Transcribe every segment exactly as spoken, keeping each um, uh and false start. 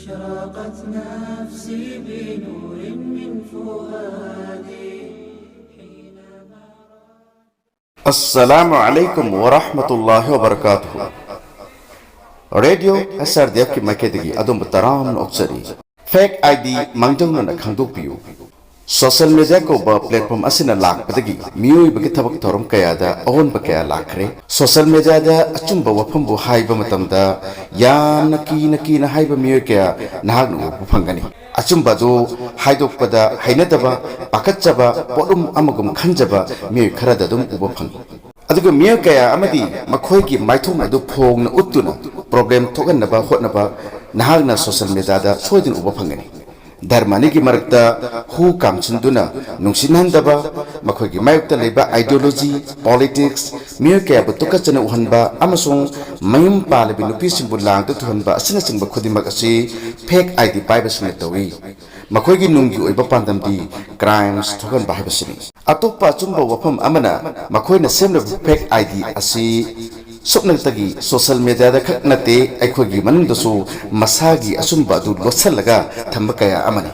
أشرقت نفسي بنور من فؤادي. السلام عليكم ورحمة الله وبركاته. Radio ꯑꯦꯁ R D ꯑꯦꯐꯀꯤ ꯃꯥꯏꯀꯩꯗꯒꯤ ꯑꯗꯣꯝꯕꯨ ꯇꯔꯥꯝꯅ ꯑꯣꯛꯆꯔꯤ꯫ ꯐꯦꯛ ꯑꯥꯏ ꯗꯤ ꯃꯥꯡꯖꯧꯅꯅ ꯈꯪꯗꯣꯛꯄꯤꯌꯨ꯫ ꯁꯣꯁꯤꯌꯦꯜ ꯃꯦꯗꯤꯌꯥ ꯀꯧꯕ ꯄ꯭ꯂꯦꯠꯐꯣꯝ ꯑꯁꯤꯅ ꯂꯥꯛꯄꯗꯒꯤ ꯃꯤꯑꯣꯏꯕꯒꯤ ꯊꯕꯛ ꯊꯧꯔꯝ ꯀꯌꯥꯗ ꯑꯑꯣꯟꯕ ꯀꯌꯥ ꯂꯥꯛꯈ꯭ꯔꯦ꯫ ꯁꯣꯁꯤꯌꯦꯜ ꯃꯦꯗꯤꯌꯥꯗ ꯑꯆꯨꯝꯕ ꯋꯥꯐꯝꯕꯨ ꯍꯥꯏꯕ ꯃꯇꯝꯗ ꯌꯥꯝꯅ ꯀꯤꯅ ꯀꯤꯅ ꯍꯥꯏꯕ ꯃꯤꯑꯣꯏ ꯀꯌꯥ ꯅꯍꯥꯛꯅ ꯎꯕ ꯐꯪꯒꯅꯤ꯫ ꯑꯆꯨꯝꯕ ꯑꯗꯨ ꯍꯥꯏꯗꯣꯛꯄꯗ ꯍꯩꯅꯗꯕ, ꯄꯥꯈꯠꯆꯕ, ꯄꯣꯠꯂꯨꯝ ꯑꯃꯒꯨꯝ ꯈꯟꯖꯕ ꯃꯤꯑꯣꯏ ꯈꯔꯗ ꯑꯗꯨꯝ ꯎꯕ ꯐꯪꯏ꯫ ꯑꯗꯨꯒ ꯃꯤꯑꯣꯏ ꯀꯌꯥ ꯑꯃꯗꯤ ꯃꯈꯣꯏꯒꯤ ꯃꯥꯏꯊꯣꯡ ꯑꯗꯨ ꯐꯣꯡꯅ ꯎꯠꯇꯨꯅ ꯄ꯭ꯔꯣꯕ꯭ꯂꯦꯝ ꯊꯣꯛꯍꯟꯅꯕ ꯍꯣꯠꯅꯕ ꯅꯍꯥꯛꯅ ꯁꯣꯁꯤꯌꯦꯜ ꯃꯦꯗꯤꯌꯥꯗ ꯁꯣꯏꯗꯅ ꯎꯕ ꯐꯪꯒꯅꯤ꯫ ꯙꯔꯃ ꯑꯅꯤꯒꯤ ꯃꯔꯛꯇ ꯍꯨ ꯀꯥꯝꯁꯤꯟꯗꯨꯅ ꯅꯨꯡꯁꯤꯅꯍꯟꯗꯕ, ꯃꯈꯣꯏꯒꯤ ꯃꯥꯌꯣꯛꯇ ꯂꯩꯕ ꯑꯥꯏꯗꯤꯌꯣꯂꯣꯖꯤ, ꯄꯣꯂꯤꯇꯤꯛꯁ, ꯃꯤꯑꯣꯏ ꯀꯌꯥꯕꯨ ꯇꯨꯀꯠꯆꯅ ꯎꯍꯟꯕ ꯑꯃꯁꯨꯡ ꯃꯌꯨꯝ ꯄꯥꯜꯂꯕꯤ ꯅꯨꯄꯤꯁꯤꯡꯕꯨ ꯂꯥꯡꯗ ꯊꯨꯍꯟꯕ ꯑꯁꯤꯅꯆꯤꯡꯕ ꯈꯨꯗꯤꯡꯃꯛ ꯑꯁꯤ ꯐꯦꯛ ꯑꯥꯏ ꯗꯤ ꯄꯥꯏꯕꯁꯤꯡꯅ ꯇꯧꯏ꯫ ꯃꯈꯣꯏꯒꯤ ꯅꯨꯡꯒꯤ ꯑꯣꯏꯕ ꯄꯥꯟꯗꯝꯗꯤ ꯀ꯭ꯔꯥꯏꯝꯁ ꯊꯣꯛꯍꯟꯕ ꯍꯥꯏꯕꯁꯤꯅꯤ꯫ ꯑꯇꯣꯞꯄ ꯑꯆꯨꯝꯕ ꯋꯥꯐꯝ ꯑꯃꯅ, ꯃꯈꯣꯏꯅ ꯁꯦꯝꯂꯤꯕ ꯐꯦꯛ ꯑꯥꯏ ꯗꯤ ꯑꯁꯤ ꯁꯨꯞꯅꯇꯒꯤ ꯁꯣꯁꯤꯌꯦꯜ ꯃꯦꯗꯤꯌꯥꯗ ꯈꯛ ꯅꯠꯇꯦ, ꯑꯩꯈꯣꯏꯒꯤ ꯃꯅꯨꯡꯗꯁꯨ ꯃꯁꯥꯒꯤ ꯑꯆꯨꯝꯕ ꯑꯗꯨ ꯂꯣꯠꯁꯤꯜꯂꯒ ꯊꯝꯕ ꯀꯌꯥ ꯑꯃꯅꯤ꯫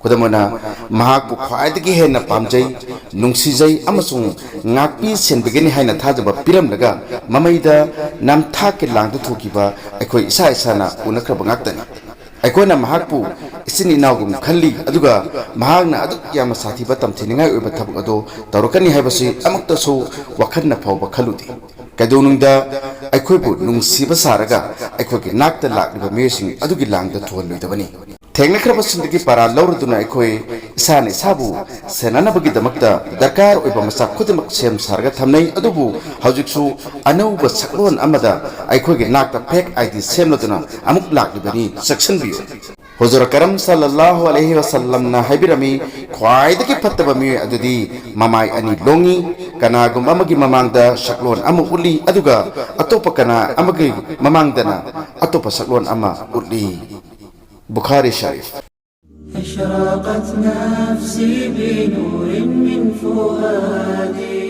ꯈꯨꯗꯝ ꯑꯣꯏꯅ, ꯃꯍꯥꯛꯄꯨ ꯈ꯭ꯋꯥꯏꯗꯒꯤ ꯍꯦꯟꯅ ꯄꯥꯝꯖꯩ, ꯅꯨꯡꯁꯤꯖꯩ ꯑꯃꯁꯨꯡ ꯉꯥꯛꯄꯤ ꯁꯦꯟꯕꯤꯒꯅꯤ ꯍꯥꯏꯅ ꯊꯥꯖꯕ ꯄꯤꯔꯝꯂꯒ ꯃꯃꯩꯗ ꯅꯝꯊꯥꯛꯀꯤ ꯂꯥꯡꯗ ꯊꯣꯛꯈꯤꯕ ꯑꯩꯈꯣꯏ ꯏꯁꯥ ꯏꯁꯥꯅ ꯎꯅꯈ꯭ꯔꯕ ꯉꯥꯛꯇꯅꯤ꯫ ꯑꯩꯈꯣꯏꯅ ꯃꯍꯥꯛꯄꯨ ꯏꯆꯤꯟ ꯏꯅꯥꯎꯒꯨꯝ ꯈꯜꯂꯤ, ꯑꯗꯨꯒ ꯃꯍꯥꯛꯅ ꯑꯗꯨꯛ ꯌꯥꯝꯅ ꯁꯥꯊꯤꯕ ꯇꯝꯊꯤꯅꯤꯡꯉꯥꯏ ꯑꯣꯏꯕ ꯊꯕꯛ ꯑꯗꯨ ꯇꯧꯔꯛꯀꯅꯤ ꯍꯥꯏꯕꯁꯤ ꯑꯃꯨꯛꯇꯁꯨ ꯋꯥꯈꯜꯅ ꯐꯥꯎꯕ ꯈꯜꯂꯨꯗꯦ꯫ ꯀꯩꯗꯧꯅꯨꯡꯗ ꯑꯩꯈꯣꯏꯕꯨ ꯅꯨꯡꯁꯤꯕ ꯁꯥꯔꯒ ꯑꯩꯈꯣꯏꯒꯤ ꯅꯥꯛꯇ ꯂꯥꯛꯂꯤꯕ ꯃꯤꯑꯣꯏꯁꯤꯡ ꯑꯗꯨꯒꯤ ꯂꯥꯡꯗ ꯊꯨꯍꯜꯂꯣꯏꯗꯕꯅꯤ꯫ ꯊꯦꯡꯅꯈ꯭ꯔꯕꯁꯤꯡꯗꯒꯤ ꯄꯔꯥ ꯂꯧꯔꯗꯨꯅ ꯑꯩꯈꯣꯏ ꯏꯁꯥꯅ ꯏꯁꯥꯕꯨ ꯁꯦꯟꯅꯅꯕꯒꯤꯗꯃꯛꯇ ꯗꯔꯀꯥꯔ ꯑꯣꯏꯕ ꯃꯆꯥꯛ ꯈꯨꯗꯤꯡꯃꯛ ꯁꯦꯝ ꯁꯥꯔꯒ ꯊꯝꯅꯩ, ꯑꯗꯨꯕꯨ ꯍꯧꯖꯤꯛꯁꯨ ꯑꯅꯧꯕ ꯁꯛꯂꯣꯟ ꯑꯃꯗ ꯑꯩꯈꯣꯏꯒꯤ ꯅꯥꯛꯇ ꯐꯦꯛ ꯑꯥꯏ ꯗꯤ ꯁꯦꯝꯂꯗꯨꯅ ꯑꯃꯨꯛ ꯂꯥꯛꯂꯤꯕꯅꯤ꯫ ꯆꯦꯛꯁꯤꯟꯕꯤꯌꯨ꯫ ꯍꯨꯖꯨꯔ ꯀꯔꯝ ꯁꯜꯂꯜꯂꯥꯍꯨ ꯑꯂꯩꯍꯤ ꯋꯁꯜꯂꯝꯅ ꯍꯥꯏꯕꯤꯔꯝꯃꯤ, ꯈ꯭ꯋꯥꯏꯗꯒꯤ ꯐꯠꯇꯕ ꯃꯤꯑꯣꯏ ꯑꯗꯨꯗꯤ ꯃꯃꯥꯏ ꯑꯅꯤ ꯂꯣꯡꯉꯤ, ꯀꯅꯥꯒꯨꯝꯕ ꯑꯃꯒꯤ ꯃꯃꯥꯡꯗ ꯁꯛꯂꯣꯟ ꯑꯃ ꯎꯠꯂꯤ, ꯑꯗꯨꯒ ꯑꯇꯣꯞꯄ ꯀꯅꯥ ꯑꯃꯒꯤ ꯃꯃꯥꯡꯗꯅ ꯑꯇꯣꯞꯄ ꯁꯛꯂꯣꯟ ꯑꯃ ꯎꯠꯂꯤ꯫ ꯕꯨꯈꯥꯔꯤ ꯁꯔꯤꯐ꯫ أشرقت نفسي بنور من فؤادي.